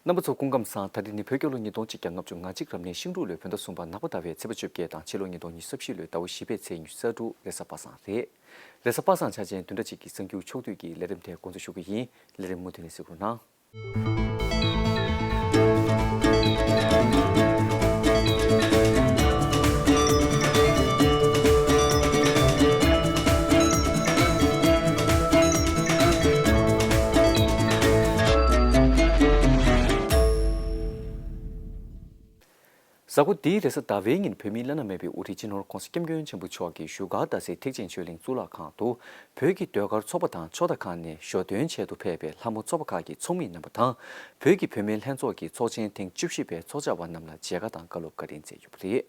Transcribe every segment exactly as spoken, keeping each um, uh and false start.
རྣམ་པ་ཚོ་སྐུ་ཁམས་བཟང་། ད་རེས་ནི་བོད་རྒྱལ་ལོ་ཉིས་སྟོང་ཆིག་བརྒྱ་ལྔ་བཅུ་ང་གཅིག་རབ་གནས་ཤིང་འབྲུག་ལོའི་བོད་ཟླ་གསུམ་པ་ནག་པ་ཟླ་བའི་ཚེས་པ་བཅོ་བརྒྱད་དང་ཕྱི་ལོ་ཉིས་སྟོང་ཉི་ཤུ་རྩ་བཞི་ལོའི་ཟླ་བ་བཞི་པའི་ཚེས་ཉི་ཤུ་རྩ་དྲུག་རེས་གཟའ་པ་སངས་རེད། རེས་གཟའ་པ་སངས་ཆ་ཅན་བདུན་ཕྲག་གཅིག་གི་གསར་འགྱུར་ཕྱོགས་བསྡུས་ཀྱི་ལས་རིམ་དེ་འགོ་འཛུགས་ཞུ་གི་ཡིན། ལས་རིམ་མུ་མཐུད་ནས་གཟིགས་རོགས་གནང་། གཟའ་འཁོར་འདིའི་རེས་གཟའ་ཟླ་བའི་ཉིན་བོད་མིའི་བླ་ན་མེད་པའི་དབུ་ཁྲིད་སྤྱི་ནོར་༸གོང་ས་༸སྐྱབས་མགོན་ཆེན་པོ་མཆོག་གིས་བཞུགས་སྒར་རྡ་སའི་ཐེག་ཆེན་ཆོས་གླིང་གཙུག་ལག་ཁང་དུ། བོད་ཀྱི་ཟློས་གར་ཚོགས་པ་དང་ཕྱོགས་མཐའ་ཁག་ནས་ཞོ་སྟོན་ཆེད་དུ་ཕེབས་པའི་ལྷ་མོ་ཚོགས་པ་ཁག་གི་ཚོགས་མི་རྣམ་པ་དང་། བོད་ཀྱི་བུད་མེད་ལྷན་ཚོགས་ཀྱི་ཚོགས་ཆེན་ཐེངས་བཅུ་བཞི་པའི་ཚོགས་བཅར་བ་རྣམས་ལ་མཇལ་ཁ་དང་བཀའ་སློབ་བཀའ་དྲིན་སྩལ་ཡོད་པ་རེད།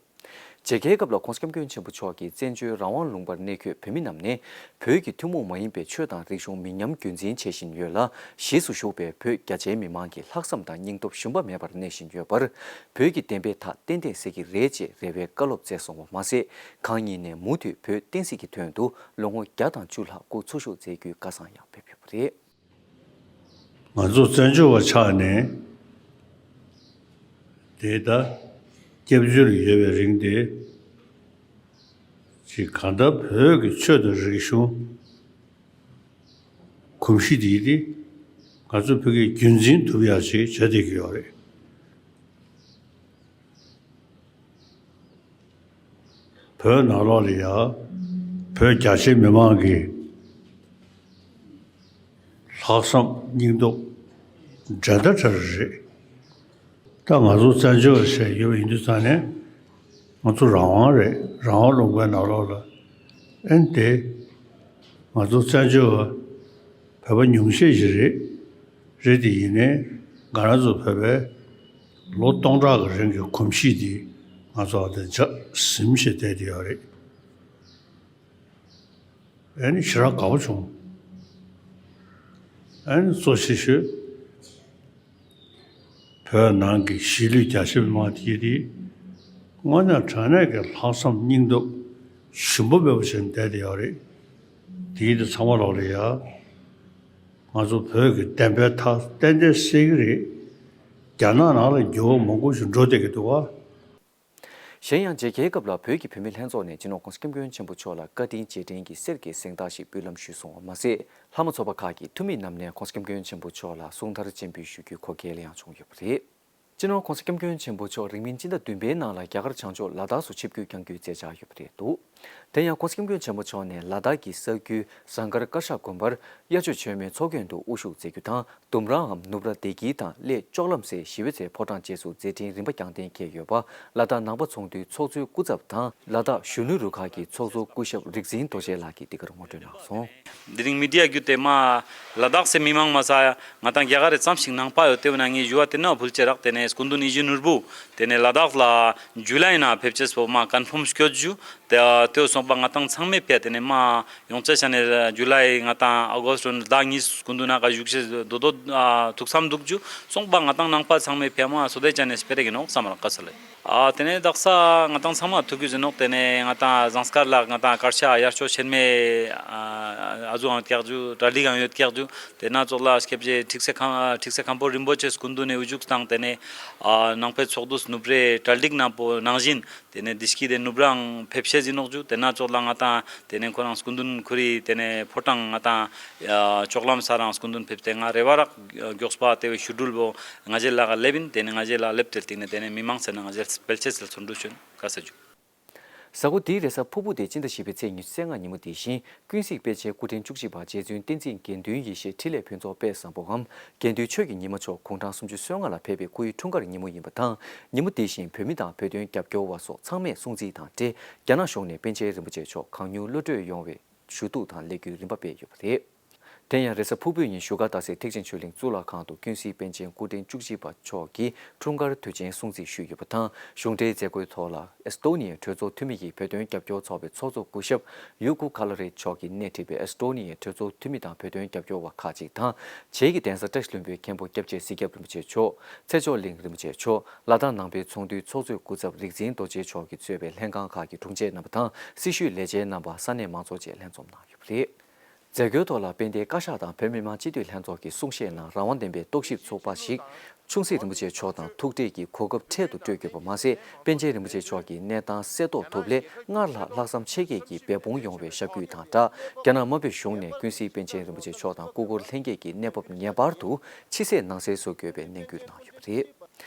མཇལ་ཁའི་སྐབས་ལ་༸གོང་ས་༸སྐྱབས་མགོན་ཆེན་པོ་མཆོག་གིས་བཙན་བྱོལ་རང་དབང་ལུང་པར་གནས་འཁོད་བོད་མི་རྣམས་ནས་བོད་ཀྱི་ཐུན་མོང་མ་ཡིན་པའི་ཆོས་དང་རིག་གཞུང་མི་ཉམས་རྒྱུན་འཛིན་བྱེད་བཞིན་ཡོད་ལ། གཞིས་སུ་བཞུགས་པའི་བོད་རྒྱ་ཆེའི་མི་མང་གི་ལྷག་བསམ་དང་སྙིང་སྟོབས་ཞུམ་པ་མེད་པར་གནས་བཞིན་ཡོད་པར། བོད་ཀྱི་བདེན་པའི་མཐའ་གཏན་གཏན་གསལ་གྱི་རེད་ཅེས་རེ་བའི་བཀའ་སློབ་སྩལ་སོང་བ་མ་ཟད། གང་ཉིད་ནས་མུ་མཐུད་བོད་བསྟན་སྲིད་ཀྱི་དོན་དུ་ལོ་ངོ་བརྒྱ་དང་བཅུ་ལྷག་སྐུ་འཚོ་བཞུགས་མཛད་རྒྱུའི་བཀའ་བཟང་ཡང་ཕེབས་ཡོད་པ་རེད། ང་ཚོ་བཙན་བྱོལ་བ་ཆགས་ནས་དེ་ད་སྐྱབས་བཅོལ་ཡོད་པའི་རིང་དེ། ཅིག་གང་ལྟར་བོད་ཀྱི་ཆོས་དང་རིག་གཞུང་གོམས་གཤིས་དེ་དེ་ང་ཚོ་བོད་ཀྱི་རྒྱུན་འཛིན་ཐུབ་ཡག་ཅིག་བྱ་བསྡད་ཀྱི་ཡོད་རེད། བོད་ནང་ལོགས་ལ་ཡ་བོད་རྒྱ་ཆེའི་མི་མང་གི་ལྷག་བསམ་སྙིང་སྟོབས་འགྲན་ཟླ་བྲལ་རེད། ད་ང་ཚོ་བཙན་བྱོལ་བ་ཞིག་ཡོད་པ་ཡིན་དུས་ཙང་ནས་ང་ཚོ་རང་དབང་རེད། རང་དབང་ལུང་པའི་ནང་ལོགས་ལ་ཨེ་དེ་ང་ཚོ་བཙན་བྱོལ་བ་བོད་པ་ཉུང་ཤས་ཤིག་རེད། རེད་དེ་ཡིན་ནའི་ང་རང་ཚོ་བོད་པའི་ལོ་སྟོང་ཕྲག་གི་རིང་གི་གོམས་གཤིས་འདི་ང་ཚོ་ཨ་དེ་འཇགས་ཟིན་བྱས་བསྡད་དེ་ཡོད་རེད། ཨེ་ནི་ཞེ་དྲག་དགའ་པོ་བྱུང་། ཨེ་ནི་གཙོ་ཆེ་ཤོས་བོད་ནང་གི་གཞིས་ལུས་རྒྱ་ཆེ་མི་མང་དེ་དེ་དངོས་གནས་དྲང་གནས་ཀྱི་ལྷག་བསམ་སྙིང་སྟོབས་ཞུམ་པ་མེད་པ་བྱས་བསྡད་དེ་ཡོད་རེད། དེ་དེ་ཚང་མ་ལོག་ལ་ཡ། ང་ཚོ་བོད་ཀྱི་བདེན་པའི་མཐའ་གཏན་གཏན་གསལ་གྱི་རེད། རྒྱ་ནག་ནང་ལ་འགྱུར་བ་མང་པོ་ཞིག་འགྲོ་བསྡད་ཀྱི་འདུག་བ། གཞན་ཡང་མཇལ་ཁའི་སྐབས་ལ་བོད་ཀྱི་བུད་མེད་ལྷན་ཚོགས་ནས་སྤྱི་ནོར་༸གོང་ས་༸སྐྱབས་མགོན་ཆེན་པོ་མཆོག་ལ་བཀའ་དྲིན་རྗེས་དྲན་གྱི་གསེར་གྱི་གཟེངས་རྟགས་ཤིག་འབུལ་ལམ་ཞུས་སོང་བ་མ་ཟད། ལྷ་མོ་ཚོགས་པ་ཁག་གི་འཐུས་མི་རྣམས་ནས་༸གོང་ས་༸སྐྱབས་མགོན་ཆེན་པོ་མཆོག་ལ་གསུང་མཐར་སྤྱན་འབུལ་ཞུ་རྒྱུའི་གོ་སྐལ་ཡང་བྱུང་ཡོད་པ་རེད། སྤྱི་ནོར་༸གོང་ས་༸སྐྱབས་མགོན་ཆེན་པོ་མཆོག་རིང་མིན་སྤྱི་ཟླ་བདུན་པའི་ནང་ལ་རྒྱ་གར་བྱང་ཕྱོགས་ལ་དྭགས་སུ་ཆིབས་བསྒྱུར་བསྐྱང་རྒྱུའི་མཛད་འཆར་ཡོད་པ་རེད་འདུག་དེ་ཡང་༸གོང་ས་༸སྐྱབས་མགོན་ཆེན་པོ་མཆོག་ནས་ལ་དྭགས་ཀྱི་ས་ཁུལ་ཟངས་དཀར་ཀར་ཤ་དགོན་པར་དབྱར་ཆོས་མཆོད་མེའི་ཚོགས་མགོན་དུ་དབུ་བཞུགས་མཛད་རྒྱུ་དང་། ལྡུམ་རའམ་ནུབ་ར་བདེ་སྐྱིད་དང་གླེ་ལྕོག་ལམ་སའི་ཞི་བའི་རྩེའི་ཕོ་བྲང་བཅས་སུ་མཛད་འཕྲིན་རིམ་པ་རྒྱང་བསྟན་འཁྱེར་ཡོད་པ་ལ་དྭགས་ནང་པ་ཚོགས་འདུའི་ཚོགས་གཙོའི་སྐུ་ཚབ་དང་ལ་དྭགས་གཞོན་ནུ་རུ་ཁག་གི་ཚོགས་གཙོ་སྐུ་ཞབས་རིག་འཛིན་རྡོ་རྗེ་ལགས་ཀྱིས་འདི་གར་ངོ་སྤྲོད་གནང་སོང་། དེ་རིང་མི་ཌི་ཡ་བརྒྱུད་དེ་མ་ལ་དྭགས་སའི་མི་མང་མ་ས་ང་དང་རྒྱ་གར་རེ་ཙམ་ཞིག་ནང་པ་ཡོད་དེ་བས་ན་ངས་ཞུ་བ་དེ་ནས་ཕུལ་ཆེ་རག་དེ་ནས་སྐུ་མདུན་ཡིད་བཞིན་ནོར་བུ་དེ་ནས་ལ་དྭགས་ལ་ཇུ་ལའི་ནང་ཕེབས་ཆེས་སོ་མ་ཀོན་ཕོམ་སྐྱོད་ཞུ། དེ་དེ་སོང་པ་ང་དང་ཚང་མས་ཕེ་དེ་ནས་མ་ཡོང་ཆ་ཆ་ནས་ཇུ་ལའི་ང་དང་ཨ་གོ་སི་ཊི་ཟླ་གཉིས་སྐུ་མདུན་ན་ག་བཞུགས་ཤེས་རྡོ་རྡོ་ཐུགས་བསམ་འདུག་ཞུ། སོང་པ་ང་དང་ནང་པ་ཚང་མས་ཕེ་མ་སོ་དེ་ཆ་ནས་སྤེ་ར་གི་ནོག་བསམ་རག་ག་ས་ལེ། ཨ་དེ་ནས་དག་ས་ང་དང་ཚང་མ་ཐུག་གི་ཟིན་ནོག་དེ་ནས་ང་དང་ཟངས་དཀར་ལ་ང་དང་དཀར་ཆ་དབྱར་ཆོས་ཆེན་མོའི་ཨ་ཟུག་ཡང་བཀྱག་རྒྱུ་གྲ་སྒྲིག་ཡང་ཡོད་བཀྱག་རྒྱུ། དེ་ན་ཙོག་ལ་སྐྱབས་རྗེ་ཁྲིག་སེ་ཁམ་ཁྲིག་སེ་ཁམ་པོ་རིན་པོ་ཆེ་སྐུ་མདུན་ནས་དབུ་བཞུགས་བཏང་དེ་ནས་ཨ་ནང་པའི་ཚོགས་འདུ་ནུབ་རེ་གྲ་སྒྲིག་ནང་པོ་ནང་བཞིན། དེ་ནས་བདེ་སྐྱིད་དེ་ནུབ་རང་ཕེབས་ཤེས་ཟིན་ནོག་ཞུ། དེ་ན་ཙོག་ལ་ང་དང་དེ་ནས་ཁོ་རང་སྐུ་མདུན་ཁོ་རི་དེ་ནས་ཕོ་བྲང་ང་དང་ལྕོག་ལམ་ས་རང་སྐུ་མདུན་ཕེབས་ཏེ་ང་རེ་བ་རག་མགྱོགས་པ་དེ་བས་ཞུ་སྦྲུལ་བོ་ང་རྗེས་ལ་སླེབས་ཡིན། དེ་ནས་ང་རྗེས་ལ་སླེབས་ཏེ་སྟེང་ནས་དེ་ནས་མི་མང་ཟེར་ན་ང་རྗེས་སྤེལ་ཆེ་ཟེར་ཚོན་འགྲུལ་བྱོན་ག་ས་ཞུ། གཟའ་འཁོར་འདིའི་རེས་གཟའ་ཕུར་བུ་དེ་སྤྱི་ཟླ་བཞི་པའི་ཚེས་ཉི་ཤུ་རྩ་ལྔ་ཉིན་མོ་དེ་བཞིན་ཀུན་གཟིགས་པཎ་ཆེན་སྐུ་ཕྲེང་བཅུ་གཅིག་པ་རྗེ་བཙུན་བསྟན་འཛིན་དགེ་འདུན་ཡེ་ཤེས་འཕྲིན་ལས་ཕུན་ཚོགས་དཔལ་བཟང་པོའམ་དགེ་འདུན་ཆོས་ཀྱི་ཉི་མ་མཆོག་དགུང་གྲངས་སུམ་ཅུ་སོ་ལྔ་ལ་ཕེབས་པའི་སྐུའི་འཁྲུངས་སྐར་ཉིན་མོ་ཡིན་པ་དང་། ཉིན་མོ་དེ་བཞིན་བོད་མི་དང་བོད་དོན་རྒྱབ་སྐྱོར་བ་སོགས་ཚང་མས་སྲུང་བརྩི་དང་འབྲེལ། རྒྱ་ནག་གཞུང་ནས་པཎ་ཆེན་རིན་པོ་ཆེ་མཆོག་གང་མྱུར་གློད་གྲོལ་ཡོང་བའི་ཞུ་གཏུག་དང་ལས་འགུལ་རིམ་པ་སྤེལ་ཡོད་པ་རེད། དེ་ཡང་རེས་གཟའ་ཕུར་བུའི་ཉིན་བཞུགས་སྒར་རྡ་སའི་ཐེག་ཆེན་ཆོས་གླིང་གཙུག་ལག་ཁང་དུ་ཀུན་གཟིགས་པཎ་ཆེན་སྐུ་ཕྲེང་བཅུ་གཅིག་པ་མཆོག་གིས་འཁྲུངས་སྐར་དུས་ཆེན་སྲུང་བརྩི་ཞུས་ཡོད་པ་དང་། གཞུང་འབྲེལ་མཛད་སྒོའི་ཐོག་ལ་ཨེས་ཏོ་ནི་ཡའི་གྲོས་ཚོགས་འཐུས་མི་ཡིས་བོད་དོན་རྒྱབ་སྐྱོར་ཚོགས་པའི་ཚོགས་གཙོ་སྐུ་ཞབས་ཡུ་ཀུ་ཁ་ལ་རེ་མཆོག་གིས་སྣེ་ཁྲིད་པའི་ཨེས་ཏོ་ནི་ཡའི་གྲོས་ཚོགས་འཐུས་མི་དང་བོད་དོན་རྒྱབ་སྐྱོར་བ་ཁག་ཅིག་དང་། བྱེས་ཀྱི་གདན་ས་བཀྲ་ཤིས་ལྷུན་པོའི་མཁན་པོ་སྐྱབས་རྗེ་གཟིག་སྐྱབས་རིན་པོ་ཆེ་མཆོག་ཚེ་མཆོག་གླིང་རིན་པོ་ཆེ་མཆོག་ལ་དྭགས་ནང་པའི་ཚོགས་འདུའི་ཚོགས་གཙོའི་སྐུ་ཚབ་རིག་འཛིན་རྡོ་རྗེ་མཆོག་གིས་གཙོས་པའི་ལྷན་ཁང་ཁག་གི་དྲུང་ཆེ་རྣམ་པ་དང་སྲི་ཞུའི་ལས་བྱེད་རྣམ་པ། ས་གནས་མང་ཚོགས་བཅས་ལྷན་འཛོམས་གནང་ཡོད་པ་རེད། མཛད་སྒོའི་ཐོག་ལ་དཔལ་ལྡན་བཀའ་ཤག་དང་བོད་མི་མང་སྤྱི་འཐུས་ལྷན་ཚོགས་ཀྱིས་གསུང་བཤད་ནང་རང་དབང་ལྡན་པའི་རྟོག་ཞིབ་ཚོགས་པ་ཞིག་ཆུང་སྲིད་རིན་པོ་ཆེ་མཆོག་དང་ཐུག་འཕྲད་ཀྱི་གོ་སྐབས་འཕྲལ་དུ་སྤྲོད་དགོས་པ་མ་ཟད། པཎ་ཆེན་རིན་པོ་ཆེ་མཆོག་གི་གནས་སྟངས་གསལ་རྟོགས་ཐོབ་སླད། སྔར་ལྷག་ལྷག་བསམ་ཆེ་བསྐྱེད་ཀྱིས་འབད་འབུངས་ཡོང་བའི་ཞབས་སྐུལ་དང་སྦྲགས། རྒྱ་ནག་དམར་པོའི་གཞུང་ནས་ཀུན་གཟིགས་པཎ་ཆེན་རིན་པོ་ཆེ་མཆོག་དང་སྐུ་འཁོར་ལྷན་རྒྱས་ཀྱི་གནས་བབ་ངེས་པར་དུ་ཕྱི་གསལ་ནང་གསལ་བཟོ་དགོས་པའི་ནན་སྐུལ་གནང་ཡོད་པ་རེད།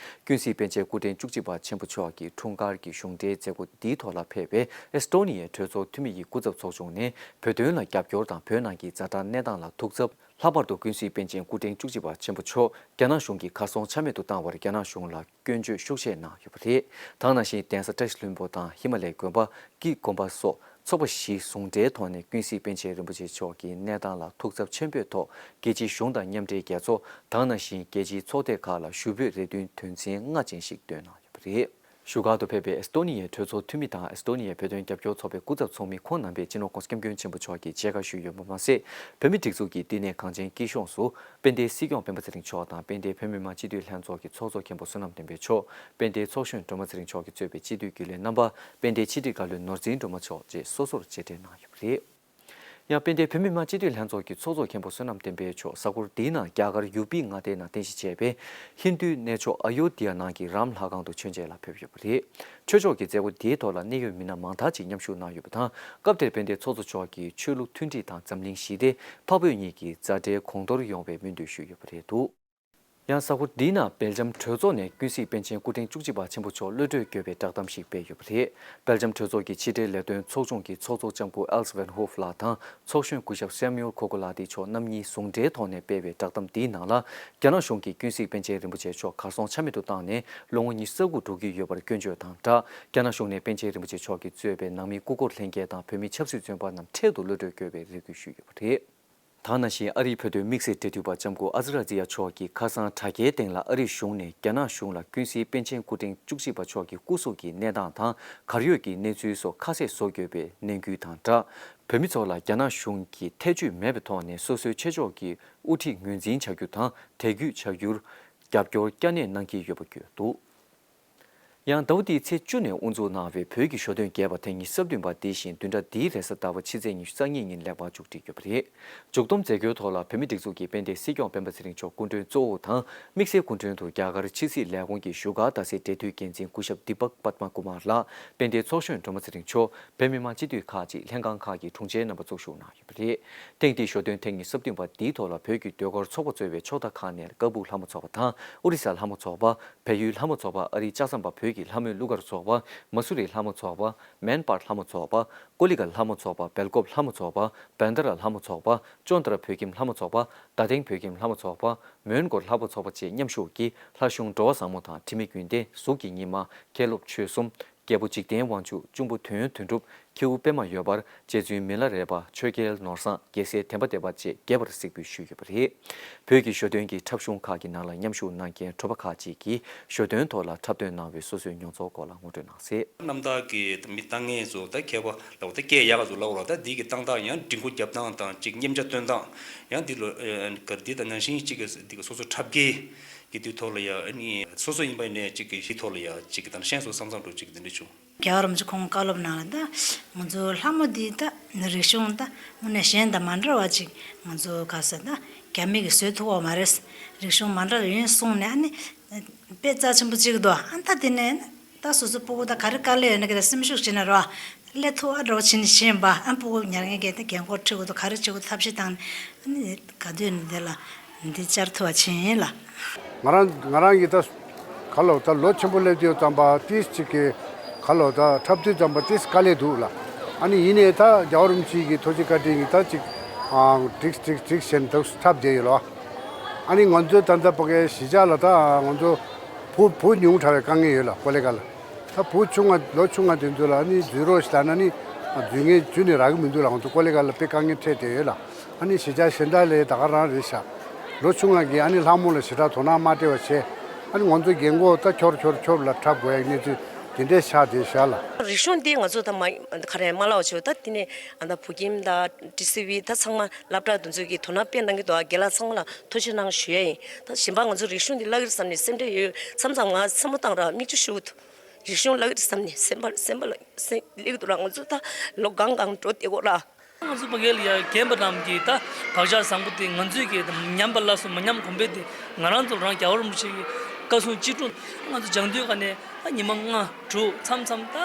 ཀུན་གཟིགས་པཎ་ཆེན་སྐུ་ཕྲེང་བཅུ་གཅིག་པ་ཆེན་པོ་མཆོག་གི་འཁྲུངས་སྐར་གྱི་གཞུང་འབྲེལ་མཛད་སྒོ་འདིའི་ཐོག་ལ་ཕེབས་པའི་ཨེ་སི་ཊོ་ནི་ཡའི་གྲོས་ཚོགས་འཐུས་མི་ཡི་སྐུ་ཚབ་ཚོགས་ཆུང་ནས། བོད་དོན་ལ་རྒྱབ་སྐྱོར་དང་བོད་ནང་གི་ཛ་དྲག་གནས་སྟངས་ལ་ཐུགས་འཚབ། ལྷག་པར་དུ་ཀུན་གཟིགས་པཎ་ཆེན་སྐུ་ཕྲེང་བཅུ་གཅིག་པ་ཆེན་པོ་མཆོག་རྒྱ་ནག་གཞུང་གི་གར་སོང་ཆ་མེད་དུ་བཏང་བར་རྒྱ་ནག་གཞུང་ལ་སྐྱོན་བརྗོད་ཤུགས་ཆེ་གནང་ཡོད་པ་རེད། ད་ག་ནང་བཞིན་གདན་ས་བཀྲ་ཤིས་ལྷུན་པོ་དང་ཧི་མ་ལའི་དགོན་པ། ཀྱི་དགོན་པ་སོགས་ཚོགས་པ་བཞི་ཟུང་འབྲེལ་ཐོག་ནས་ཀུན་གཟིགས་པཎ་ཆེན་རིན་པོ་ཆེ་མཆོག་གི་གནས་སྟངས་ལ་ཐུགས་འཚབ་ཆེན་པོའི་ཐོག་རྒྱལ་སྤྱིའི་གཞུང་དང་མཉམ་འབྲེལ་རྒྱལ་ཚོགས། ད་ག་ནང་བཞིན་རྒྱལ་སྤྱིའི་ཚོགས་སྡེ་ཁག་ལ་ཞུ་འབོད་རེ་འདུན་དོན་ཚན་ལྔ་ཅན་ཞིག་བཏོན་གནང་ཡོད་པ་རེད། བཞུགས་སྒར་དུ་ཕེབས་པའི་ཨེ་སི་ཊོ་ནི་ཡའི་གྲོས་ཚོགས་འཐུས་མི་དང་ཨེ་སི་ཊོ་ནི་ཡའི་བོད་དོན་རྒྱབ་སྐྱོར་ཚོགས་པའི་སྐུ་ཚབ་ཚོགས་མི་ཁོང་རྣམ་པས་སྤྱི་ནོར་༸གོང་ས་༸སྐྱབས་མགོན་ཆེན་པོ་མཆོག་གི་མཇལ་ཁ་ཞུས་ཡོད་པ་མ་ཟད། བོད་མིའི་སྒྲིག་འཛུགས་ཀྱི་བསྟི་གནས་གངས་ཅན་སྐྱིད་གཤོངས་སུ་དཔལ་ལྡན་སྲིད་སྐྱོང་སྤེན་པ་ཚེ་རིང་མཆོག་དང་དཔལ་ལྡན་བོད་མི་མང་སྤྱི་འཐུས་ལྷན་ཚོགས་ཀྱི་ཚོགས་གཙོ་མཁན་པོ་བསོད་ནམས་བསྟན་འཕེལ་མཆོག་དཔལ་ལྡན་ཚོགས་གཞོན་སྒྲོལ་མ་ཚེ་རིང་མཆོག་གིས་གཙོས་པའི་སྤྱི་འཐུས་རྒྱུན་ལས་རྣམ་པ། དཔལ་ལྡན་ཕྱི་དྲིལ་བཀའ་བློན་ནོར་འཛིན་སྒྲོལ་མ་མཆོག་བཅས་སོ་སོར་མཇལ་འཕྲད་གནང་ཡོད་པ་རེད། ཡང་དཔལ་ལྡན་བོད་མི་མང་སྤྱི་འཐུས་ལྷན་ཚོགས་ཀྱི་ཚོགས་གཙོ་མཁན་པོ་བསོད་ནམས་བསྟན་འཕེལ་མཆོག་གཟའ་འཁོར་འདིའི་ནང་རྒྱ་གར་ཡུ་པི་མངའ་སྡེའི་ནང་རྟེན་གཞི་བྱས་པའི་ཧིན་རྡུའི་གནས་མཆོག་ཨ་ཡོ་དྷི་ཡ་ནང་གི་རམ་ལྷ་ཁང་དུ་མཆོད་མཇལ་ལ་ཕེབས་ཡོད་པ་རེད། ཆོས་ཕྱོགས་ཀྱི་མཛད་སྒོ་འདིའི་ཐོག་ལ་གནད་ཡོད་མི་སྣ་མང་དག་ཅིག་མཉམ་ཞུགས་གནང་ཡོད་པ་དང་། སྐབས་དེར་དཔལ་ལྡན་ཚོགས་གཙོ་མཆོག་གིས་ཆོས་ལུགས་མཐུན་སྒྲིལ་དང་འཛམ་གླིང་ཞི་བདེ། འཕགས་བོད་གཉིས་ཀྱི་མཛའ་འབྲེལ་གོང་མཐོར་ཡོང་བའི་སྨོན་འདུན་ཞུས་ཡོད་པ་རེད་འདུག་ཡང་གཟའ་འཁོར་འདིའི་ནང་སྦེལ་ཇམ་གྲོས་ཚོགས་ནས་ཀུན་གཟིགས་པཎ་ཆེན་སྐུ་ཕྲེང་བཅུ་གཅིག་པ་ཆེན་པོ་མཆོག་གློད་གྲོལ་དགོས་པའི་བསྒྲགས་གཏམ་ཞིག་སྤེལ་ཡོད་པ་རེད། སྦེལ་ཇམ་གྲོས་ཚོགས་ཀྱི་ཕྱི་འབྲེལ་ལས་དོན་ཚོགས་ཆུང་གི་ཚོགས་གཙོ་ལྕམ་སྐུ་ཨེལ་སི་ཝན་ཧོབ་ལགས་དང་ཚོགས་གཞོན་སྐུ་ཞབས་སེ་མིའུལ་ཁོ་ཀོ་ལ་ཏི་མཆོག་རྣམ་གཉིས་ཟུང་འབྲེལ་ཐོག་ནས་སྤེལ་བའི་བསྒྲགས་གཏམ་འདིའི་ནང་ལ། རྒྱ་ནག་གཞུང་གིས་ཀུན་གཟིགས་པཎ་ཆེན་རིན་པོ་ཆེ་མཆོག་གར་སོང་ཆ་མེད་དུ་བཏང་ནས་ལོ་ངོ་ཉི་ཤུ་རྩ་དགུ་འགྲོ་གི་ཡོད་པར་སྐྱོན་བརྗོད་དང་སྦྲགས། རྒྱ་ནག་གཞུང་ནས་པཎ་ཆེན་རིན་པོ་ཆེ་མཆོག་གིས་གཙོས་པའི་ནང་མིའི་སྐུ་འཁོར་ལྷན་རྒྱས་དང་བོད་མིའི་ཆབ་སྲིད་བཙོན་པ་རྣམས་འཕྲལ་དུ་གློད་གྲོལ་དགོས་པའི་རེ་སྐུལ་ཞུས་ཡོད་པ་རེད། ད་ག་ནང་བཞིན་ཨ་རིའི་བོད་དོན་དམིགས་བསལ་འབྲེལ་མཐུད་པ་ལྕམ་སྐུ་ཨ་ཛི་ར་ཛི་ཡ་མཆོག་གིས་ཁ་སང་དྲ་རྒྱའི་སྟེང་ལ་ཨ་རིའི་གཞུང་ནས་རྒྱ་ནག་གཞུང་ལ་ཀུན་གཟིགས་པཎ་ཆེན་སྐུ་ཕྲེང་བཅུ་གཅིག་པ་མཆོག་གི་སྐུ་གཟུགས་ཀྱི་གནས་སྟངས་དང་གར་ཡོད་ཀྱི་གནས་ཚུལ་སོགས་ཁ་གསལ་བཟོ་དགོས་པའི་ནན་སྐུལ་དང་སྦྲགས། བོད་མི་ཚོ་ལ་རྒྱ་ནག་གཞུང་གིས་ཐེ་བྱུས་མེད་པའི་ཐོག་ནས་སོ་སོའི་ཆེ་ཕྱོགས་ཀྱི་དབུ་ཁྲིད་ངོས་འཛིན་བྱ་རྒྱུ་དང་དད་གུས་བྱ་རྒྱུར་རྒྱབ་སྐྱོར་བསྐྱར་ནན་གནང་གི་ཡོད་པ་བཀོད་འདུག་ཡང་ཟླ་བ་འདིའི་ཚེས་བཅུ་ནས་དབུ་འཛུགས་གནང་བའི་བོད་ཀྱི་ཞོ་སྟོན་རྒྱས་པ་ཐེངས་ཉི་ཤུ་རྩ་བདུན་པ་འདི་བཞིན་བདུན་ཕྲག་འདིའི་རེས་གཟའ་ཟླ་བ་ཕྱི་ཚེས་ཉི་ཤུ་རྩ་གཉིས་ཉིན་ལེགས་པར་མཇུག་སྒྲིལ་གྱི་ཡོད་པ་རེད། མཇུག་བསྡོམས་མཛད་སྒོའི་ཐོག་ལ་བོད་མིའི་སྒྲིག་འཛུགས་ཀྱི་དཔལ་ལྡན་སྲིད་སྐྱོང་སྤེན་པ་ཚེ་རིང་མཆོག་སྐུ་མགྲོན་གཙོ་བོ་དང་དམིགས་བསལ་སྐུ་མགྲོན་དུ་རྒྱ་གར་ཕྱི་སྲིད་ལས་ཁུངས་ཀྱི་བཞུགས་སྒར་རྡ་སའི་འབྲེལ་མཐུད་འགན་འཛིན་སྐུ་ཞབས་དི་པག་པདྨ་ཀུ་མར་ལགས། དཔལ་ལྡན་ཚོགས་གཞོན་སྒྲོལ་མ་ཚེ་རིང་མཆོག་བོད་མི་མང་སྤྱི་འཐུས་ཁག་ཅིག་ལྷན་ཁང་ཁག་གི་དྲུང་ཆེའི་རྣམ་པ་ཚོགས་ཞུགས་གནང་ཡོད་པ་རེད། ཐེངས་འདིའི་ཞོ་སྟོན་ཐེངས་ཉི་ཤུ་རྩ་བདུན་པ་འདིའི་ཐོག་ལ་བོད་ཀྱི་ཟློས་གར་ཚོགས་པ་གཙོས་པའི་ཕྱོགས་མཐའ་ཁག་ནས་ཀ་སྦུག་ལྷ་མོ་ཚོགས་པ་དང་ཨོ་རི་ས་ལྷ་མོ་ཚོགས་པ། བལ་ཡུལ་ལྷ་མོ་ཚོགས་པ། ཨ་རིའི་ལྕགས་ཟམ་པ་བོད་ཀྱི་ལྷ་མོའི་གླུ་གར་ཚོགས་པ། མ་སུ་རི་ལྷ་མོ་ཚོགས་པ། མན་པར་ལྷ་མོ་ཚོགས་པ། ཀོ་ལི་གྷལ་ལྷ་མོ་ཚོགས་པ། སྦེལ་ཀོབ་ལྷ་མོ་ཚོགས་པ། བན་དྷ་ར་ལྷ་མོ་ཚོགས་པ། ཅོན་ཏ་ར་བོད་ཁྱིམ་ལྷ་མོ་ཚོགས་པ། རྡ་སྟེང་བོད་ཁྱིམ་ལྷ་མོ་ཚོགས་པ། མོན་གྷོ་ལྷ་མོ་ཚོགས་པ་བཅས་མཉམ་ཞུགས་ཀྱིས་ལྷ་གཞུང་འགྲོ་བ་བཟང་མོ་དང་དྲི་མེད་རྒྱུན་ལྡན། གཟུགས་ཀྱི་ཉི་མ། མཁན་སློབ་ཆོས་གསུམ། རྒྱལ་པོ་འཇིག་རྟེན་དབང་ཕྱུག་གཅུང་པོ་དོན་དོན་གྲུབ། ཁྱེའུ་པད་མ་ཡོས་འབར། རྗེ་བཙུན་མི་ལ་རས་པ། ཆོས་རྒྱལ་ནོར་བཟང་། རྒྱལ་སྲས་བདེན་པ་བདེ་བ་བཅས་རྒྱས་པར་གཟིགས་འབུལ་ཞུས་ཡོད་པ་རེད། བོད་ཀྱི་ཞོ་སྟོན་གྱི་འཁྲབ་གཞུང་ཁག་གི་ནང་ལ་མཉམ་ཞུགས་གནང་མཁན་གྲོགས་པོ་ཁག་ཅིག་གིས་ཞོ་སྟོན་ཐོག་ལ་འཁྲབ་སྟོན་གནང་བའི་སོ་སོའི་མྱོང་ཚོར་སྐོར་ལ་ངོ་སྤྲོད་གནང་གསལ། རྣམ་དག་གི་མི་ལྟ་མཁན་ཚོ་ད་མཁས་པ་ལ་འོ་ད་སྐད་ཡག་ག་ཚོ་ལབ་རོགས། ད་འདི་གི་བཏང་སྟངས་ཡང་འབྲི་འགོ་རྒྱབ་སྟངས་དང་ཅིག་མཉམ་བྱ་སྟོན་སྟངས་ཡང་འདི་ལོ་ག་འདི་དང་ནང་བཞིན་ཅིག་གི་འདི་གི་སོ་སོ་འཁྲབ་མཁན་གྱི་དུས་ཐོག་ལ་ཡང་ཨ་ནི་སོ་སོ་ཡིན་པ་ཡིན་ནའི་ཅིག་གི་གཞི་ཐོག་ལ་ཡང་ཅིག་གི་དང་ཤེས་སོ་བསམ་བསམ་འགྲོ་ཅིག་འདི་འདྲ་བྱུང་། རྒྱལ་བ་རིན་པོ་ཆེ་ཁོང་བཀའ་སློབ་ནང་ལ་ད་ང་ཚོ་ལྷ་མོ་འདི་ད་རིག་གཞུང་ད་དངོས་གནས་གཞན་དང་མ་འདྲ་བ་ཅིག་ང་ཚོ་ག་ས་ད་རྒྱ་མི་གིས་བཟོས་ཐུབ་པ་མ་རེད། རིག་གཞུང་མ་འདྲ་ཡིན་གསུངས་ནས་ཨ་ནི་དཔེ་རྩ་ཆེན་པོ་གཅིག་འདུག་ཨ་ད་དེ་ནས་ད་སོ་སོ་སྤུ་གུ་ད་ག་རེ་དཀའ་ལས་ཡོད་ན་གི་ད་སེམས་ཤུགས་བྱས་ནས་རོ་སླེབས་ཐུབ་ཨ་འདྲ་བོ་བྱས་ནས་བྱིན་པ་ཨ་སྤུ་གུ་ཉར་མཁན་གྱི་ད་རྒན་འཁོགས་ཁྲིད་དགོས་འདུག་ག་རེ་བྱེད་དགོས་འདུག་ཐབས་ཤེས་བཏང་ནས་ཨ་ནི་ག་དུས་ནས་དེ་ལ། འདི་བཅར་ཐུབ་པ་བྱས་ཡིན་ལ། ང་རང་ང་རང་གིས་ད་ག་ལོ་ད་ལོ་ཆེན་པོ་སླེབས་དུས་ཙམ་པ་ཏིས་ཅིག་གི་ག་ལོ་ད་འཁྲབ་དུས་ཙམ་པ་ཏིས་དཀའ་ལས་འདུག་ལ། ཨ་ནི་ཡིན་ནའི་ད་རྒྱལ་བ་རིན་པོ་ཆེ་གི་ཐུགས་རྗེ་བཀའ་དྲིན་གྱིས་ད་ཅིག་ཨ་འགྲིག་འགྲིག་འགྲིག་བྱས་ནས་ད་འཁྲབ་བསྡད་ཡོད་ལ། ཨ་ནི་ང་ཚོའི་ད་ལྟ་ཕ་གའི་གཞིས་ཆགས་ལ་ད་ང་ཚོ་བུ་བུ་ཉུང་དྲགས་པའི་དཀའ་ངལ་ཡོད་ལ་ཀོ་ལེ་གལ་ལ། ད་བུ་ཆུང་ང་ལོ་ཆུང་ང་དེ་ཚོ་ལ་ཨ་ནི་འཛུལ་རོགས་ཞེས་ལབ་ན་ནི་འཛུལ་མཁན་འཛུལ་ནས་རག་གི་མི་འདུག་ལ། ང་ཚོ་ཀོ་ལེ་གལ་ལ་དཔེ་དཀའ་ངལ་འཕྲད་བསྡད་ཡོད་ལ། ཨ་ནི་གཞིས་ཆགས་གཞན་དག་ལས་ད་ག་རང་རེད་ཤག་ལོ་ཆུང་ང་གིས་ཨ་ནི་ལྷ་མོ་ལ་ཞེ་དྲག་དོ་སྣང་མ་སྤྲད་པ་བྱས། ཨ་ནི་ང་ཚོ་རྒན་གོག་ད་འཁྱོར་འཁྱོར་འཁྱོར་ལ་འཁྲབ་དགོས་ཡག་གནས་ཚུལ་དེ་འདྲས་ཆགས་བསྡད་ཤག་ལ། རིག་གཞུང་འདི་ང་ཚོ་ད་མ་ག་རེ་མ་ལབ་བྱས་ད་དེ་ནས་ཨ་ད་བོད་ཁྱིམ་དང་ཊི་སི་ཝི་ད་ཚང་མ་སློབ་གྲྭ་དེ་ཚོ་གིས་དོ་སྣང་དཔེ་གནང་གི་འདུག་རྒན་ལགས་ཚང་མ་ལ་ཐུགས་རྗེ་གནང་ཞུ་ཡ་ཡིན། ད་གཞན་པ་ང་ཚོ་རིག་གཞུང་འདི་བརླག་གི་རེད་བསམ་ནས་སེམས་ཁྲལ་ཡོད་མཚམས་མཚམས་ང་སེམས་པ་བཏང་ར་མིག་ཆུ་ཤོར་གི་འདུག་རིག་གཞུང་བརླག་གི་རེད་བསམ་ནས་སེམས་པ་སེམས་པ་ལ་སེམས་སླེབས་ཀྱི་འདུག་ར། ང་ཚོ་ད་ལོ་གང་གང་འགྲོ་བསྡད་ཀྱི་ཡོད་ར། ང་ཚོ་ཕ་གི་ལ་ཡ་རྒན་པ་རྣམས་ཀྱིས་ད་བག་ཆགས་བཟང་པོ་དེ་ང་ཚོས་ཀྱིས་ཉམས་པ་སླར་གསོ་མ་ཉམས་གོང་འཕེལ་དེ་ང་རང་ཚོ་རང་རྒྱལ་བ་རིན་པོ་ཆེ་གི་བཀའ་གསུང་ཅི་སྒྲུབ་ང་ཚོ་སྦྱང་དུས་ག་ནས་ད་ཉི་མ་ལྔ་དྲུག་མཚམས་མཚམས་ད་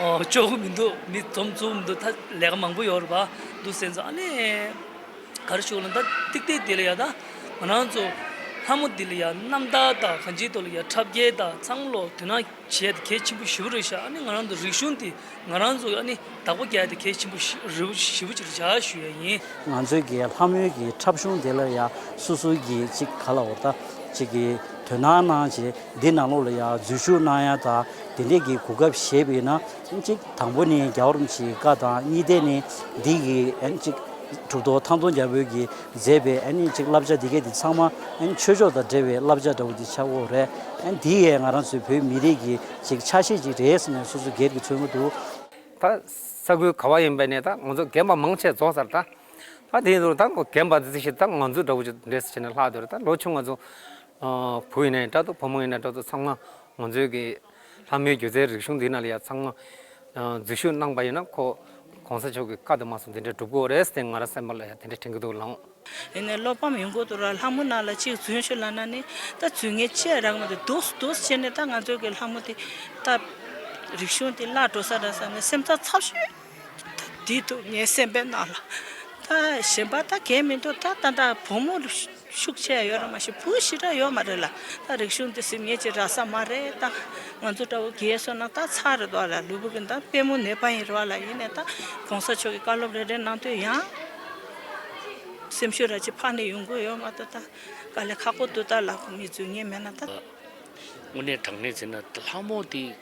ཨོ་ལྕོགས་གི་མི་འདུག་མི་འཛོམས་ཚུགས་མི་འདུག་ད་ལས་ཀ་མང་པོ་ཡོད་རེད་པ། འདུག་སེ་ཚོ་ཨ་ནི་ག་རེ་ཞུ་ལ་ད་ཏིག་ཏིག་དེ་ལ་ཡ་ད་ང་རང་ཚོ་ལྷ་མོ་འདི་ལ་ཡ་རྣམ་ཐར་དང་གང་ཅིའི་ཐོག་ལ་ཡ་འཁྲབ་སྐྱེལ་དང་ཚང་མ་ལོ་དོ་སྣང་བྱས་ཏེ་གལ་ཆེན་པོ་ཞེ་པོ་རེད་ཤག་ཨ་ནི་ང་རང་ཚོ་རིག་གཞུང་འདི་ང་རང་ཚོ་ཨ་ནི་བདག་པོ་རྒྱག་ཡ་དེ་གལ་ཆེན་པོ་ཞེ་རེ་བ་ཞེ་པོ་ཅིག་རེད་ཤག་ཞུ་ཡ་ཡིན། ང་ཚོའི་གི་ལྷ་མོའི་གི་འཁྲབ་གཞུང་དེ་ལ་ཡ་སོ་སོའི་གི་ཅིག་ག་ལ་འོ་ད་ཅིག་གི་དོ་སྣང་གནང་བྱས་འདི་ནང་ལོགས་ལ་ཡ་འཛུལ་ཞུགས་གནང་ཡ་དང་དེ་འདྲས་གི་གོ་སྐབས་བཞེས་པ་ཡིན་ན་ཅིག་དང་པོ་ནི་རྒྱལ་བ་རིན་པོ་ཆེའི་བཀའ་དང་གཉིས་ལྡན་ནི་འདི་གི་ཨ་ནི་ཅིག་གྲུབ་ཐོབ་ཐང་སྟོང་རྒྱལ་པོའི་གི་མཛད་པའི་ཨ་ནི་ཅིག་བསླབ་བྱ་འདི་གས་འདི་ཚང་མ་ཨ་ནི་ཆོས་ཕྱོགས་དང་འབྲེལ་བའི་བསླབ་བྱ་འདྲ་བོ་འདི་ཆགས་ཡོད་རེད། ཨ་ནི་འདི་ཡས་ང་རང་ཚོའི་བོད་མི་རིགས་ཀྱི་ཅིག་ཆ་ཤས་ཅིག་རེད་ཟེར་ནས་སོ་སོ་སྒེར་གྱི་ཚོད་མ་འདུག་ད་ས་ཁུལ་ག་བ་ཡིན་པ་ནས་ད་ང་ཚོ་རྒན་པ་མང་ཆེ་རྫོགས་ཚར། ད་ད་དེ་ཡིན་དུས་ད་རྒན་པ་འདི་ཚོ་ཞིག་ད་ང་ཚོ་འདྲ་བོ་ཅིག་འདྲས་ཟེར་ནས་ལྷག་འདུག་ད་ལོ་ཆུང་ང་ཚོ་བུ་ཡིན་ནའི་འདྲ་འདུག་བུ་མོ་ཡིན་ནའི་འདྲ་འདུག་ཚང་མ་ང་ཚོའི་གི་ལྷ་མོའི་སྒྱུ་རྩལ་རིག་གཞུང་འདི་ནང་ལ་ཡ་ཚང་མ་འཛུལ་ཞུགས་གནང་པ་ཡིན་ན་ཁོ་གོང་ས་མཆོག་གི་བཀའ་དང་མ་སོང་འདི་འདྲ་འགྲུབ་དགོས་རེད་ཟེར་ང་རང་སེམས་པ་ལ་ཡ་དེ་འདྲ་དྲན་གྱི་འདུག་ལགས། ཡིན་ནའི་བློ་ཕམ་ཡོང་གི་འདུག་ར། ལྷ་མོ་ནང་ལ་གཅིག་འཛུལ་ཞུགས་ལབ་ན་ནི་ད་འཛུལ་མཁན་ཅི་ཡང་རག་མ་འདུག་འདུག་འདུག་བྱས་ནས་ད་ང་ཚོའི་གི་ལྷ་མོ་དེ་ད་རིག་གཞུང་དེ་བརླག་འགྲོ་ས་རེད་བསམ་ནས་སེམས་ཚ་ཚབ་ཤོས་ད་འདི་འདུག་ངའི་སེམས་པའི་ནང་ལ། ད་གཞན་པ་ད་གས་མི་འདུག་ད་ད་ད་བུ་མོ་ལ་ཤུགས་ཆེ་ཡ་ཡོད་ར་མ་ཤེས། བུ་ཞེ་དྲག་ཡོད་མ་རེད་ལ། ད་རིག་གཞུང་འདི་ཟིན་ངེས་ཅིག་རག་ས་མ་རེད། ད་ང་ཚོ་འདྲ་བོ་རྒས་སོང་ན་ད་ཚར་རེད་དོ་ལ། ལུས་པོ་གི་ད་པུས་མོ་ནད་པ་ཡིན་རེད་བ་ལ། ཡིན་ནའི་ད་གོང་ས་མཆོག་གི་བཀའ་སློབ་རེ་རེ་གནང་དུས་ཡང་སེམས་ཤུགས་ར་ཅིག་ཕར་ནས་ཡོང་གི་ཡོད་མ་གཏོགས་ད་དཀའ་ལས་ཁག་པོ་འདུག་ད་ལ་ཁོ་མི་འཛུལ་ངེས་མེད་ན་ད། དངོས་གནས་དྲང་གནས་ཟེར་ན་ལྷ་མོ་དེ་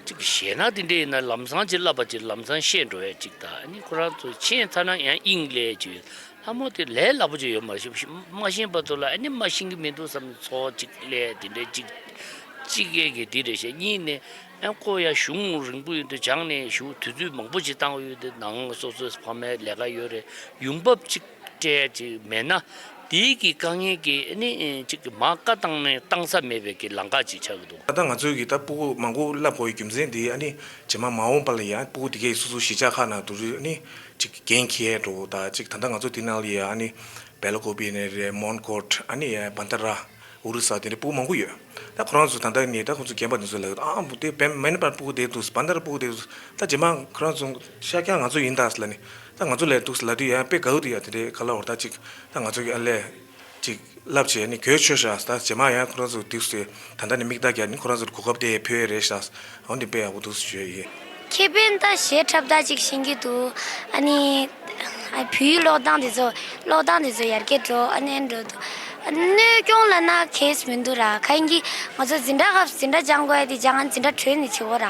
གཅིག་བཤད་ན་དེ་འདྲ་ཡིན་ན་ལམ་སང་ཅིག་བསླབ་པ་ཅིག་ལམ་སང་ཤེས་འགྲོ་ཡ་གཅིག་དང་། ཨ་ནི་ཁོ་རང་ཚོ་ཤེས་ཚར་ན་ཡང་དབྱིངས་སླེབས་ཅིག་ལྷ་མོ་དེ་ལས་སླ་པོ་ཅིག་ཡོད་མ་རེད། མ་ཤེས་པ་ཚོ་ལ་ཨ་ནི་མ་ཤེས་གི་མི་འདུག་བསམ་ཚོར་ཅིག་སླེབས། དེ་འདྲ་གཅིག་གཅིག་གས་གི་དེ་རེད་ཤག་གཉིས་ནས་ཨ་ཁོ་ཡ་གཞུང་རིང་པོ་ཡོད་དུས་སྦྱངས་ནས་ཞུ་དུས་ཚོད་མང་པོ་ཅིག་བཏང་ཡོད་དུས་ནང་སོ་སོའི་ཕ་མའི་ལས་ཀ་ཡོད་རེད། ཡོང་འབབ་ཅིག་སྤྲད་ཅིག་མེད་ན་དེའི་གི་དཀའ་ངལ་གྱིས་ཨ་ནི་ཅིག་མ་བཀའ་བཏང་ནས་བཏང་ས་མེད་པའི་གི་ལམ་ཁ་ཅིག་ཆགས་ཀྱི་འདུག་ད་ལྟ་ང་ཚོའི་གི་ད་སྤུ་གུ་མང་པོ་བསླབ་དགོས་ཡའི་རྒྱུ་མཚན་དེ་ཨ་ནི་རྗེས་མ་མ་འོངས་པ་ལ་ཡང་སྤུ་གུ་དེ་གས་སོ་སོ་གཞིས་ཆགས་ཁག་ནང་དུ་རུ་ཨ་ནི་ཅིག་འགན་འཁྱེར་འགྲོ་ད་ཅིག་ད་ལྟ་ང་ཚོ་དེ་ནང་ལ་ཡང་ཨ་ནི་བེ་ལ་ཀོ་པི་ནས་རེད། མོན་གྷོ་ཨ་ནི་ཡང་བན་ད་ར། ཨོ་རི་ས་དེ་འདྲའི་སྤུ་གུ་མང་པོ་ཡོད། ད་ཁོ་རང་ཚོ་ད་ལྟ་ནས་ད་ཁོ་ཚོ་རྒན་པ་དེ་ཚོ་ལ་ཨ་དེ་བན་མེན་པར་སྤུ་གུ་དེ་འདུག་བན་དར་སྤུ་གུ་དེ་འདུག་ད་རྗེས་མ་ཁོ་རང་ཚོ་ཤ་རྐྱང་ང་ཚོ་ཡིན་ད་ཟེར་ལ་ནི་ད་ང་ཚོ་ལ་འདུག་ཟེར་ལབ་དུས་ཡང་དཔེ་དགའ་བོ་དེ་ཡ་དེ་འདྲའི་ག་ལ་འོར་ད་ཅིག་ད་ང་ཚོ་གི་ཨ་ལས་ཅིག་བསླབ་བྱས་ནི་གོས་ཆོད་ཤག་ད་རྗེས་མ་ཡང་ཁོ་རང་ཚོ་འདུག་ཟེར་ད་ལྟ་ནས་མིག་ལྟ་རྒྱག་ནི་ཁོ་རང་ཚོར་གོ་སྐབས་དེ་ཕུལ་ཡས་རེད་ཤག་འོ་འདི་དཔེ་ཡག་པོ་འདུག་ཟེར་ཞུ་ཡ་ཡིན། ཁེ་ཕན་ད་གཞས་འཁྲབ་ད་ཅིག་ཤེས་ཀྱི་འདུག་ཨ་ནི། ཨ་བོད་ཡིག་ཀློག་སྟངས་དེ་ཚོ་ཀློག་སྟངས་དེ་ཚོ་ཡར་རྒྱས་འགྲོ་ཨ་ནི་འགྲོ་འདུག་གནོད་སྐྱོན་ལབ་ན་གལ་མི་འདུག་ར། གང་ཡིན་གྱི་ང་ཚོ་འཛིན་གྲྭ་སྐབས་འཛིན་གྲྭ་སྦྱང་དགོས་ཡ་དེ་སྦྱང་ཨ་འཛིན་གྲྭ་གྲོལ་ནས་བྱེད་དགོས་ར།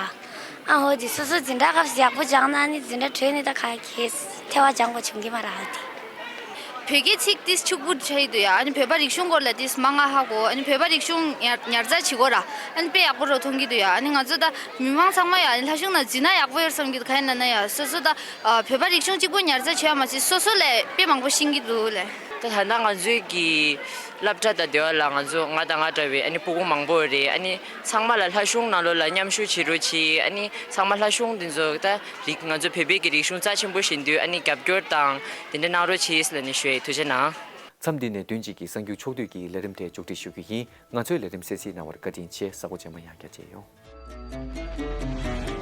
ཨ་འོ་དེ་སོ་སོ་འཛིན་གྲྭ་སྐབས་ཡག་པོ་སྦྱང་ན་ཨ་ནི་འཛིན་གྲྭ་གྲོལ་ནས་ད་ག་གལ་ཐེ་བ་སྦྱང་དགོས་བྱུང་གི་མ་ར་ཨ་དེ། བོད་སྐད་ཚིག་ཏིས་ཕྱུག་པོ་ཆགས་ཡི་འདུག་ཡ། ཨ་ནི་བོད་པ་རིག་གཞུང་སྐོར་ལ་ཏིས་མང་ང་ཧ་གོ་ཨ་ནི་བོད་པ་རིག་གཞུང་ཉར་ཉར་ཚགས་བྱེད་དགོས་ར། ཨ་ནི་དཔེ་ཡག་པོ་རུ་མཐོང་གི་འདུག་ཡ། ཨ་ནི་ང་ཚོ་ད་མི་མང་ཚང་མ་ཡ་ཨ་ནི་ལྷ་གཞུང་ནང་འཛུལ་ན་ཡག་པོ་ཡོད་བསམ་གྱི་འདུག་ག་ཡིན་ན་ན་ཡ་སོ་སོ་ད་ཨ་བོད་པ་རིག་གཞུང་གཅིག་པོ་ཉར་ཚགས་བྱེད་ཡ་མ་ཟད་སོ་སོ་ལས་དཔེ་མང་པོ་ཤེས་ཀྱི་འདུག་ལེ། ད་ད་ལྟ་ང་ཚོའི་གི་སློབ་གྲྭ་དང་སྡེ་བ་ལ་ང་ཚོ་ང་དང་ང་འདྲ་བའི་ཨ་ནི་སྤུ་གུ་མང་པོ་རེད། ཨ་ནི་ཚང་མ་ལ་ལྷ་གཞུང་ནང་ལོགས་ལ་མཉམ་ཞུགས་བྱེད་རོགས་གྱིས། ཨ་ནི་ཚང་མ་ལྷ་གཞུང་འདི་ཚོ་ད་རིག་ང་ཚོ་བོད་པའི་གི་རིག་གཞུང་རྩ་ཆེན་པོ་ཞིག་འདུག་ཨ་ནི་རྒྱབ་སྐྱོར་དང་དེ་འདྲ་གནང་རོགས་གྱིས་ལབ་ནས་ཞུ་ཡ་ཡིན། ཐུགས་རྗེ་གནང་། མཚམས་འདི་ནས་བདུན་གཅིག་གི་གསར་འགྱུར་ཕྱོགས་བསྡུས་ཀྱི་ལས་རིམ་དེ་མཇུག་སྒྲིལ་ཞུ་རྒྱུ་ཡིན། ང་ཚོའི་ལས་རིམ་གསན་གཟིགས་གནང་བར་བཀའ་དྲིན་ཆེ། གཟའ་འཁོར་རྗེས་མ་ཡང་བསྐྱར་མཇལ་ཡོང་།